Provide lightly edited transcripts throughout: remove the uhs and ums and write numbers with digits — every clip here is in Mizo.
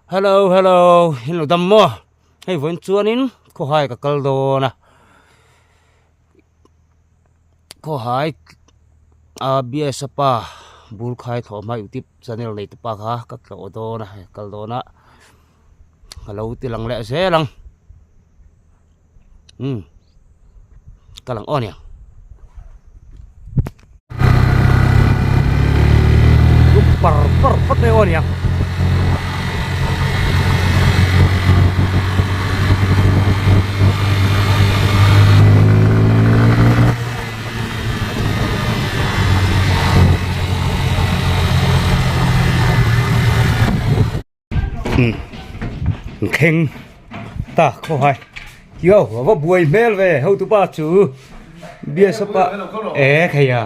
Hello hello in lo dam maw hei vawiin chuanin khawhai ka kal dawn a khawhai a B_S a pa bul khai thlawh hma youtube channel nei te pa kha ka tlawh dawn a hei kal dawn a ka lo ti lang leh zel ang umm ka lang aw nia. Par par phawt mai aw nia. Thleng ta khawhai yo a va buai hmel ve hotu pa chu biasapa e khei a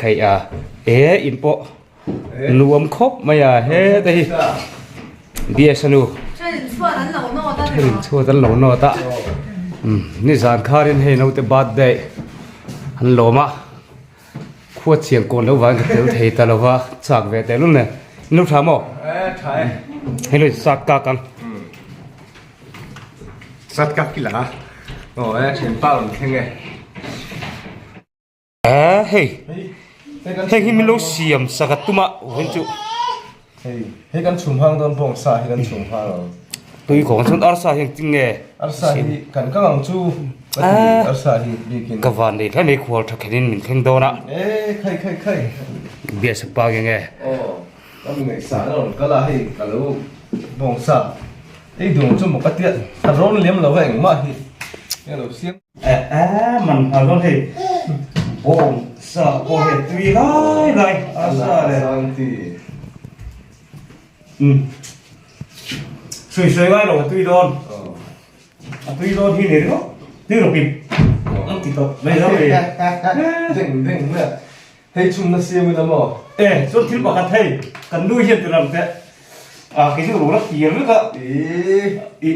khei a e in pawh nuam khawp mai a he te hi biasanu then chhuat an lo nawt a nizan kharin hei naute birthday an lawm a. Khua chiang kawn lo vang ka tel thei ta lova chak ve teh lul nen in lo tha maw? Eh tha e. Hei lo sat kak ang. Sat kak ki la. Aw e thian pa rawn thleng e. Eh hei. Hei hi min lo siam sak a tuma vawiin chu. Hei hei kan chhum hang dawn bawng sa hi kan chhum hang ang. Tui kawng chuan arsa hi engtin nge? Arsa hi kan kang ang chu ka ti arsa hi bikin. Ka van nei hle mai khual tha khenin min thleng dawn a. E khai khai khai. Biasa pa nge nge. Aw ka mi ngaihsah na rawn kal a hei ka lo bawng sa ei duh ang chu maw ka tia ka rawn liam lo a engmah hi eng lo siam. E e man nghal dawn hei bawng sa pawh hei tui lai lai arsa leh. Umm sawi sawi ngai lo a tui dawn a tui dawn hi ni ringawt tui rawk in an ti tawh mai lo ni deng deng mai a hei chhun na siam ila maw e chuan thil pakhat hei kan nu hian ti ram teh a kei chu ro la tir vek a i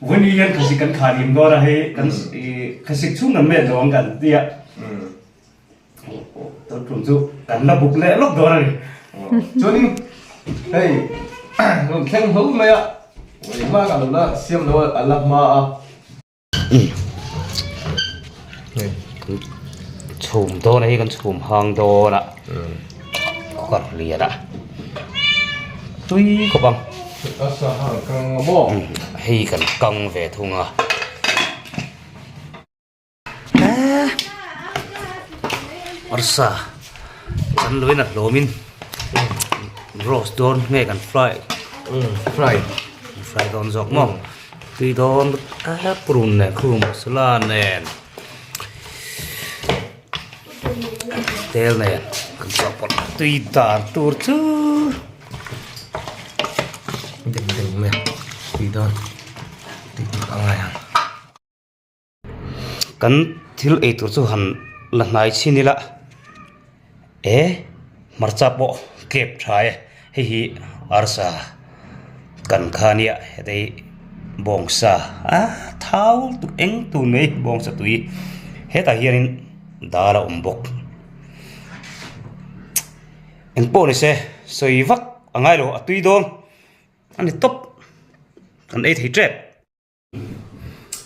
vawi hian khasik kan khah lim dawn a hei kan i khasik chhung kan met lo ang kan tia. Tun tum chu kan la buk leh lawk dawn a ni. Chuanin hei rawn thleng hlauh mai a, engmah ka lo la siam lo a la hma a. Chhum dawn a hi kan chhum hang dawn a, cooker lian a tui khawp ang. Hei kan kang ve thung a. Arsa kan luin a hlawmin roast dawn nge kan fry fry fry dawn zawk maw tui dawn a purun nen khu masala nen tel nen kan chawhpawlh tui dan tur chu deng deng mai a tui dawn tui tur a ngai ang. Kan thil ei tur chu han la hnai chhin ila e hmarcha pawh kep tha e hei hi arsa kan kha nia heta hi bawngsa a thau tuk eng tur mai bawngsa tui hetah hianin dal a awm bawk engpawh ni se sawi vak a ngai lo a tui dawn a ni tawp kan ei thei tep.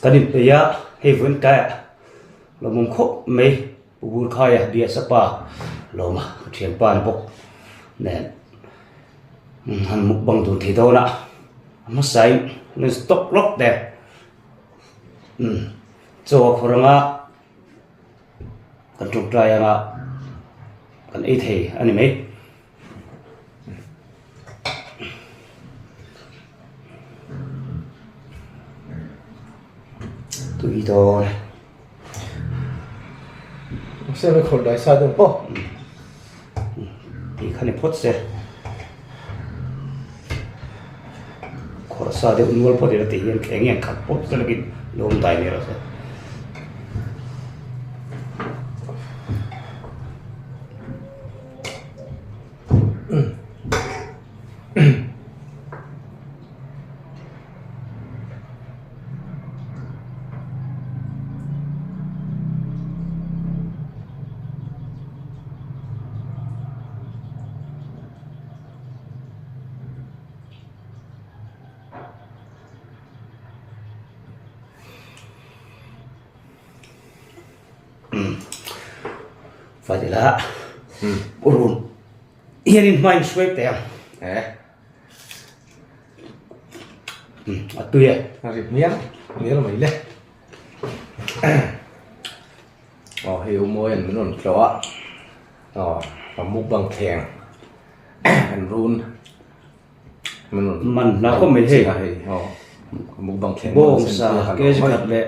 Kan inpeih a, hei vawiin tlaiah lawmawm khawp mai Pu Burkhaia Biasapa lawma ka thianpa ni bawk nen han mukbang dun thei dawn a, a hmasain an in stop lawk te chaw a khawr anga kan tawngtai anga kan ei thei a ni mai. Tui dawn e. Sir a khawrh dai sa deuh pawh. Tih kha ni phawt se. Khawrh sa deuh nual phawt ila tih hian thleng hian khat pawp se lakin lawm dai mai rawh se. Fai ila urun hianin hma in hruai teh ang. Eh. A tui e. A ri hmiang hmial mai le. Aw hei u mawi an min rawn tlawh a. Aw a mukbang thleng an run. Man hla khawp mai hei. Bawngsa kg khat leh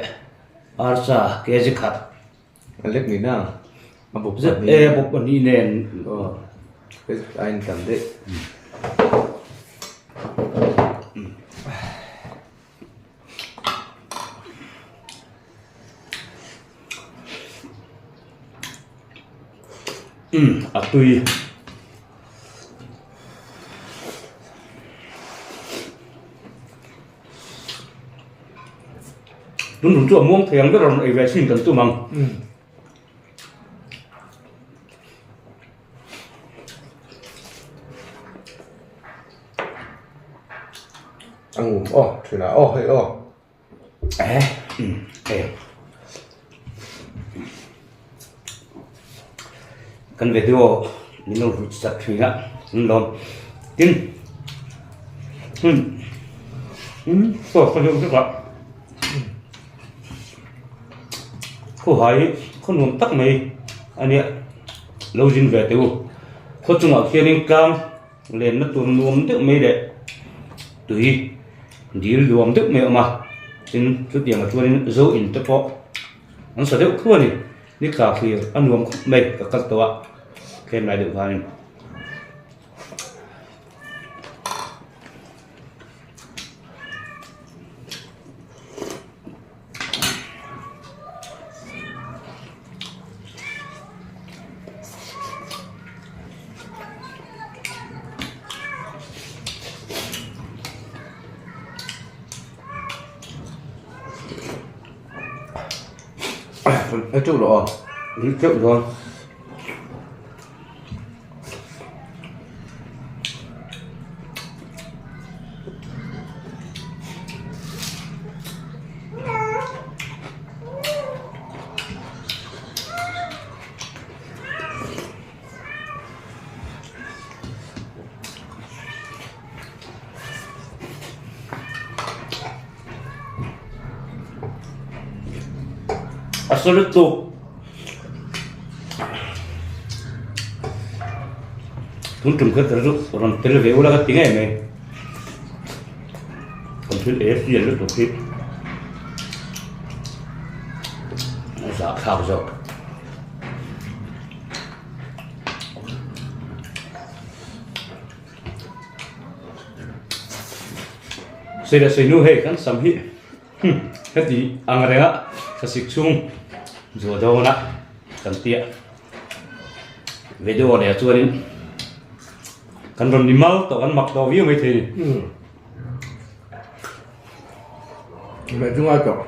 arsa kg khat. Lek ni na a bawk zet e a bawk pahnih nen. A in tam daih. Umm a tui. Tun tum chu a muang thei ang ber a rawn ei ve chin kan tum ang. A ngum aw thin ah aw hei aw. Eh hei kan video min lo hlut sak thin a an lawm tin hmm hmm sauce ka deuh vek a khawhai khaw nuam tak mai a nia lo zin ve teh u khaw chungah khianin tlang Lenna tur nuam deuh mai leh tui dil nuam deuh mai a awm a tin chutiangah chuanin zo in te pawh an sa deuh thu a ni ni tla thlir a nuam khawp mai ka kal tawh a thlem lai deuh khanin. Ei teuh loh a. Ei teuh dawn. A sawi lutuk. Tun tum kha chu rawn tel ve ula ka ti ngei mai. Kan thil ei a fian lutuk hi a zahthlak zawk. Sei leh sei nu hei kan sam hi. Heti ang renga thlasik chhung zuah dawn a kan tia video leh chuanin kan rawn ni mal tawh kan mak tawh viau mai thei a ni. Meh chu ngai tawh.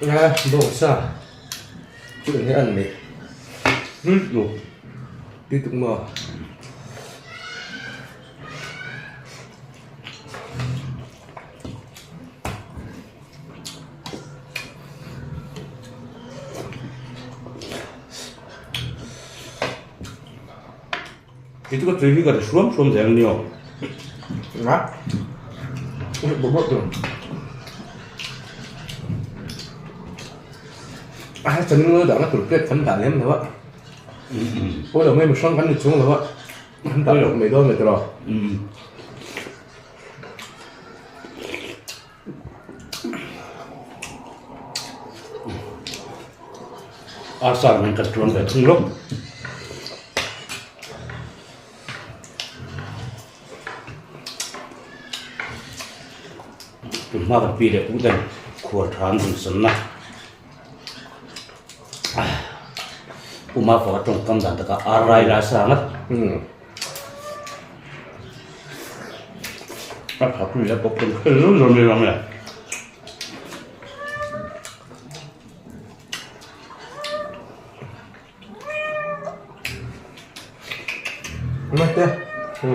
Nga bawngsa chu eng nge an neih tui tuk maw. Kei chu ka tui hi ka ri hruam hruam zel a ni aw. Nga bawk bawk a chan nu dah na tur plate kan dah lem lo a pawi lo mai mihring kan ni chung lo a kan dah loh mai dawn mai tawh Arsa nen kan tuan ve thung lawk. Tunhma kan pi leh pu ten khual tha an rawn sawn na. Uma pawh a tawngkam dan takah ar rai la sa ngat. A tha pui la pawp kan khel zun zun mai ang e. Mate. Tui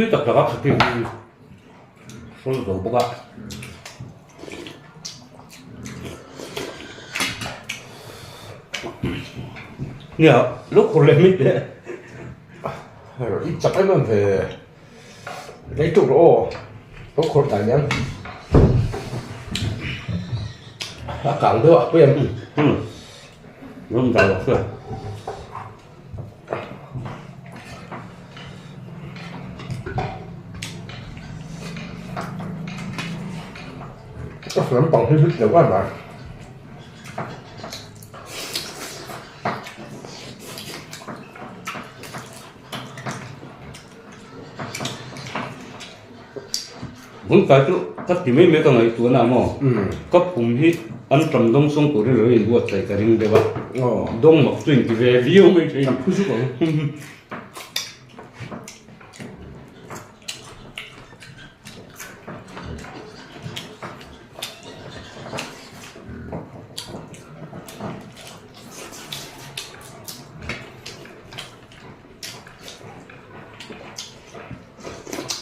tak tak a khatin hrawl zo bawk a. Nia lo khur leh mai teh. I chak em em ve. Lei tuk rawh aw. Lo khur dan hian. A kang deuh a pui em. Umm. Rawng dah rawh se. Ka lampang hi hlut deuh em a. Hmun kai chu ka ti mai mai ka ngaihtuah na maw? Ka pum hi an tam dawng sawng turin lo inbuatsaih ka ring deuh a, dawng mak chu inti ve viau mai thin. Kan phu zuk ang.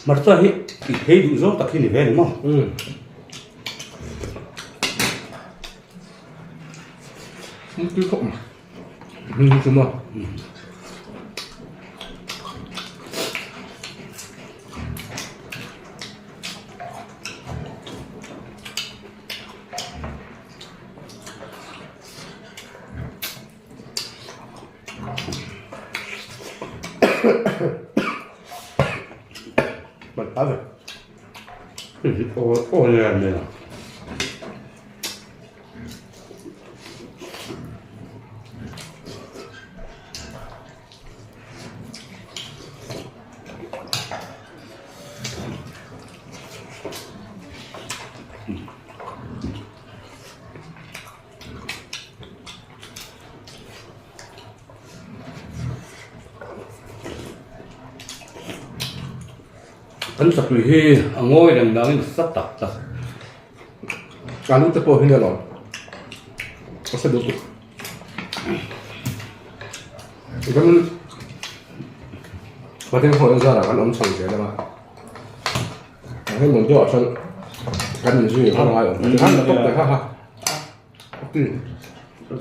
Hmarcha hi i phei duh zawng tak hi ni ve ni maw? Umm. Tui khawp mai. Hming chu maw? Kan sakui hi a ngawi reng dangin a sa tak tak. Alu te pawh hi nia lawm. A sa duh tuk. Chuan Pathian khawngaih zarah kan awm chho zel ang a. Heng hmun deuhah chuan kan inzui a ngai awm. Tikhan la tawp leh kha kha.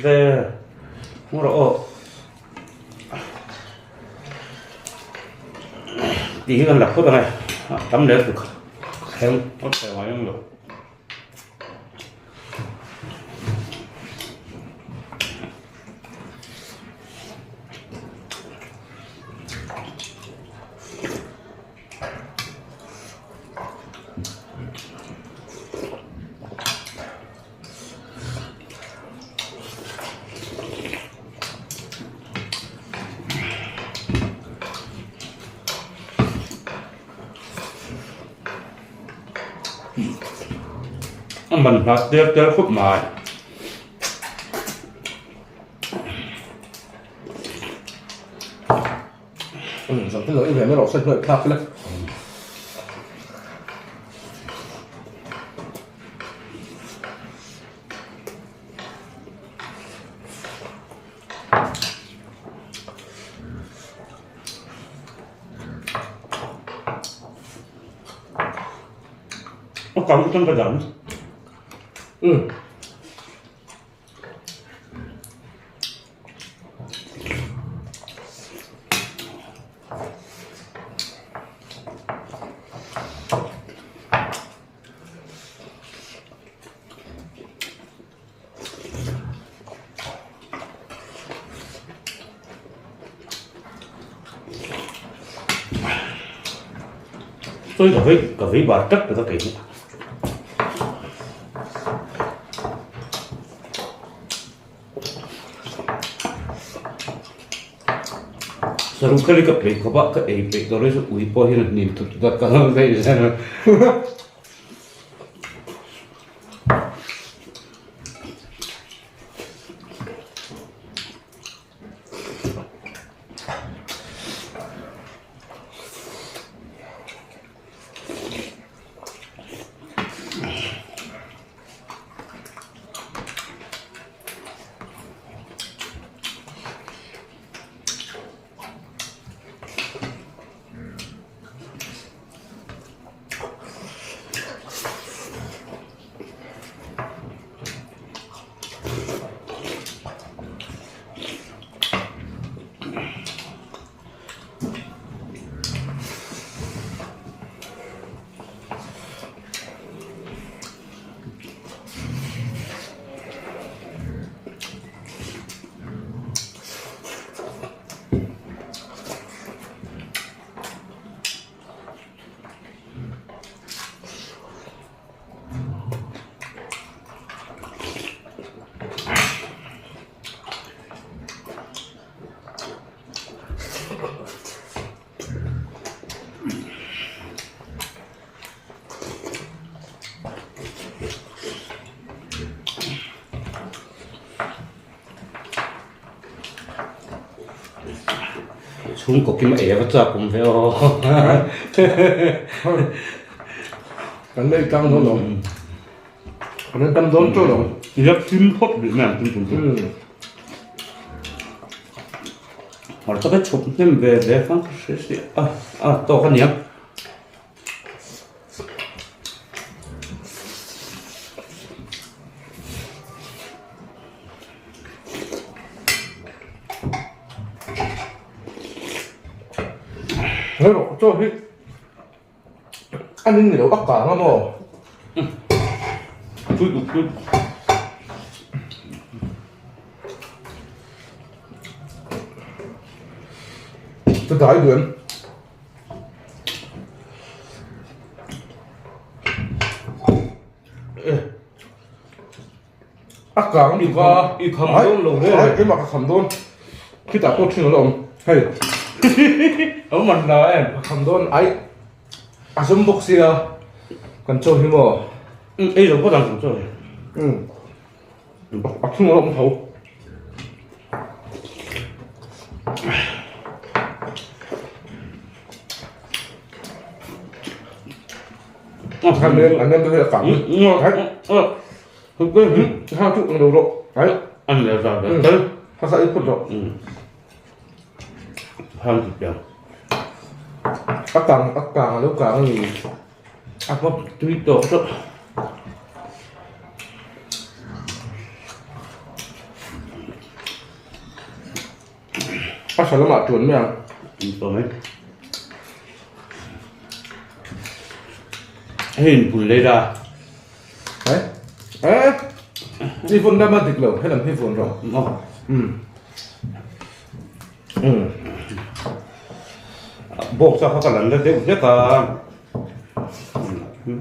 Ve hmu rawh aw tih hi kan la phawt ang e tam leh tuk thleng phawt teh ngai ang lo. A man hla tel tel khawp mai. A kang chu ka dam. Tôi ka vei ka vei bar tlat ta kei hi. Saruh kha ka peih khawp a, ka ei peih tawh rei chu ui pawh hian a hnim thut thut a, ka lo daih zel a. Chhungkaw kim a ei a va chak awm ve aw. Kan la ei tlang dawn lo. Kan la tam dawn teuh lo. I la thim phawt rih mai ang tum tum chu. Hmarcha te chhawp hnem ve ve khan ka hre si a, a tawk a nia. Hei rawh chaw hi a ning ni lo a kang a maw? Tui tuk tui. Ka dai duh em? A kang ni va. I kham dawn lo hle. Ai keimah ka kham dawn. Khitah pawh ṭhin a la awm. Hei. A man la em. Ka kham dawn ai. A zum bawk sia. Kan chaw hi maw. Ei lo phawt ang kan chaw hi. A thing a la awm tho. An nen an nen te hi a kang. Ha chu ang lo rawh. Ai. An le za ve tel. Ha sa i phut rawh. Hang ti piang. A kang a kang a lo kang a ni. A pawp tui tawk tawk. A tha lamah tuan mai ang. Tawh mai. Hei in bul lei la. He? Eh? I vawn lama dik lo, helam hi vawn rawh. Maw? Um. Um. Bawk chu a kha ka lan la deuh hlek a. Um.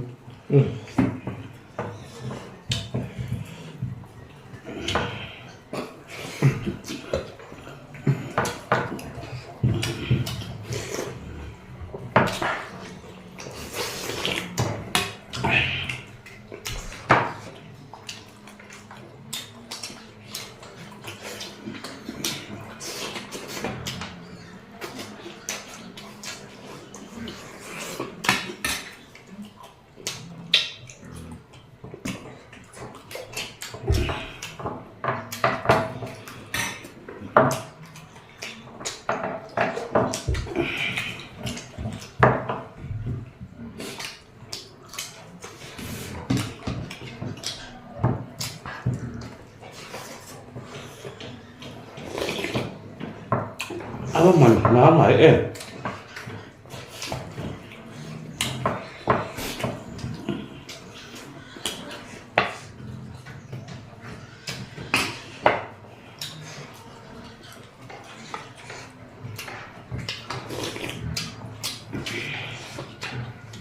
A va man hna ngai em.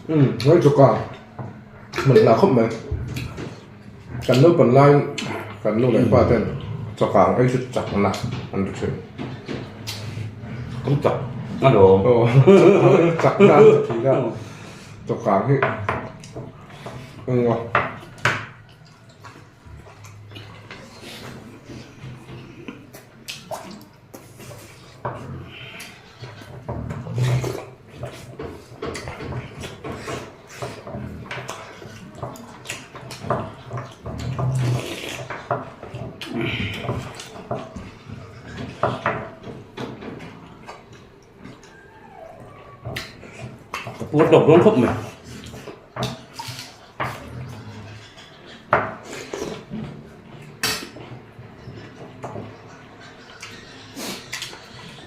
Umm hei choka hman hlah khawp mai kan naupan lai kan nu leh pa ten choka ang ei chu chak na an ti thin. Kan chak a lo. Aw chak na an ti thin a choka ang hi eng a. Ka puar tawk dawn khawp mai.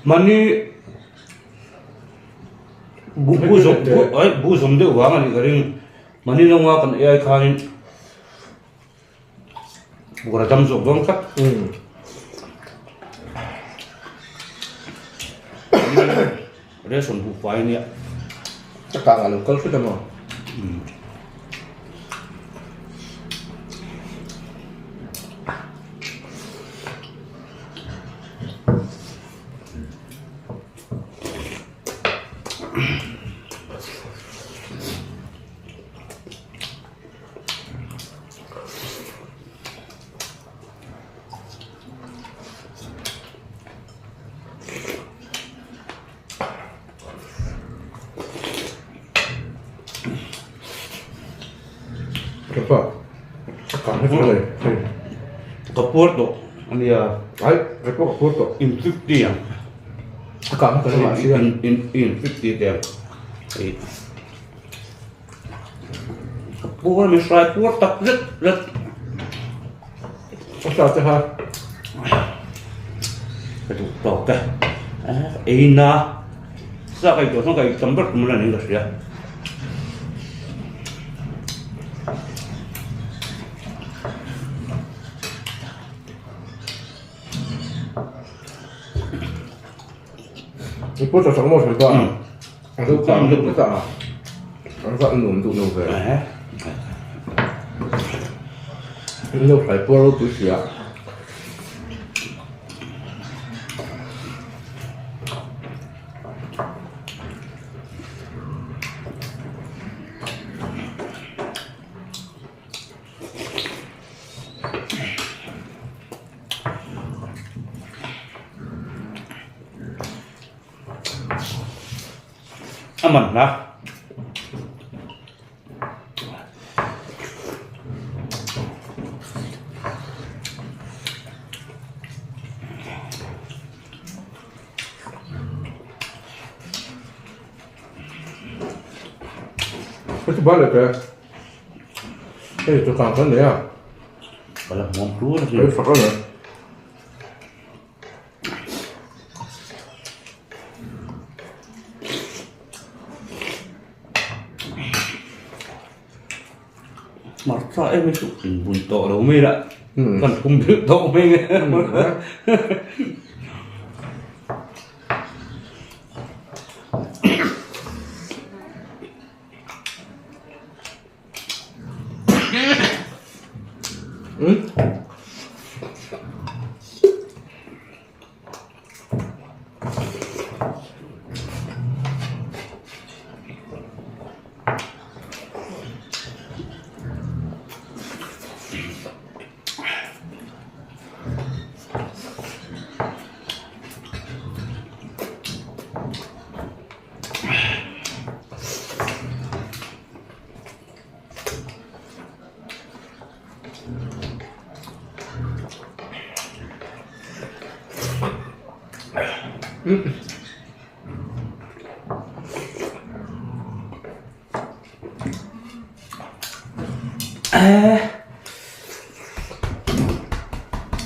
Mahni bu bu zawm bu ai bu zawm deuh vang a nih ka ring. Mahni nawnga kan ei ai khanin bur a dam zawk dawn tlat. Ration buhfai a nia. Ka kang a lo kal hret a maw? Thianpa, a kang hi chu hei hei. Ka puar tawh a nia. Ai, kei pawh ka puar tawh. In fifty ang. A kang hi ka la mah sia. In in in fifty te ang. Hei. Ka puar min hrai puar tak zet zet. A sa te kha. Ka duh tawk e. Ei na. Sa ka ei tawh chuan ka ei tam ber tum la niin ka hria. I pawh chak maw hran ta a zo kang deuh ta a an va nuam duh lo ve an lo hlai puar ropui si a. A man hla. Ka ti bal leh teh. Hei chu kang kan nei a. Ka la hmuam hlur a ni. Hei fak a ni. Hmarcha em hi chu inbun tawh lo mai la. Kan phum deuh tawh mai nge.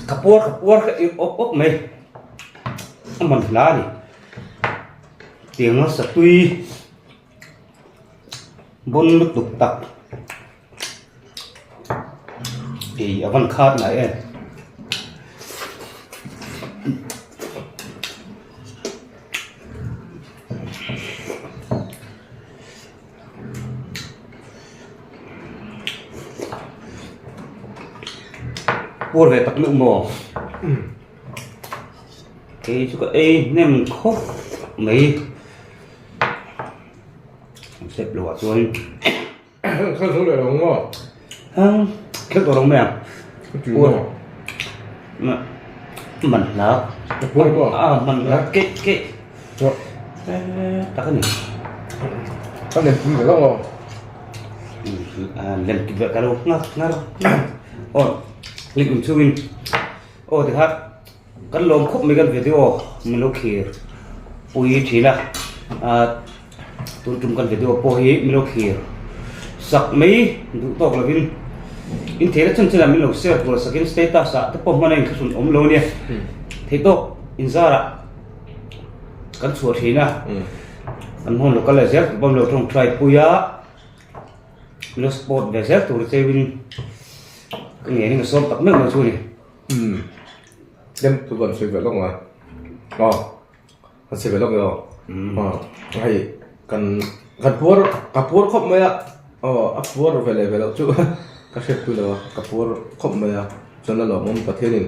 Ka puar ka puar ka irh awp awp mai a man hla a ni tianga satui bawn lutuk tak ei a van khat ngai em. Puar ve tak meuh maw? Kei chu ka ei hnem khawp mai. Step lo ah chuan Khelh zo leh lo maw? Khelh tawh lo mai ang. Puar man hlak. Puar maw? A man hlak keih keih. Tak a ni. Ka lem pui ve lo maw? Lem pui ve ka lo nghak nghar. Aw link awm chungin aw tikha kan lawm khawp mai kan video min lo thlir pui thin a tun tum kan video pawh hi min lo thlir sak mai duh tawk lovin in theihna chhan chenah min lo share tur sakin status ah te pawh hman a inthlahrun awm lo ania theihtawk inzarah kan chhuah thin a kan hmun lo kal leh zel tur pawh min lo tawngtai pui a min lo support ve zel tur cheuin ka ngen in ka sawm tak meuh meuh chu a ni. Umm dem chu kan sawi ve lawk mai aw kan sawi ve lawk emaw aw hei kan kan puar ka puar khawp mai a aw a puar ve leh ve loh chu ka hriat pui lo a ka puar khawp mai a chuan a lawmawm Pathianin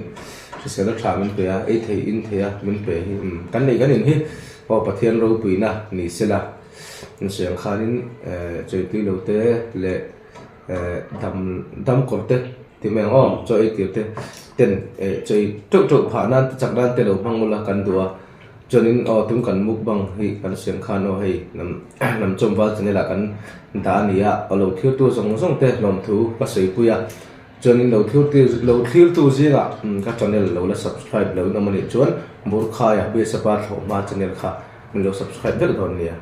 hrisel a tha min pe a ei thei in thei a min pe hi umm kan neih kan in hi aw Pathian ropuina ni sela in sawi ang khanin eh chawitui lo te leh. Eh dam dam kawr te ti mai ang aw chaw ei tir te ten eh chaw ei teuh teuh phah nan te chak nan te lo hmang ula kan duh a. Chuanin aw tun kan mukbang hi kan siam khan aw hei hnam hnam chawm val channel ah kan dah a ni a, aw lo thirtu zawng zawng te hlawmthu ka sawipui a, chuanin lo thirtu lo thlirtu zingah ka channel lo la subscribe lo in awm a nih chuan Burkhaia Biasapa thlawhhma channel kha min lo subscribe vek dawn nia.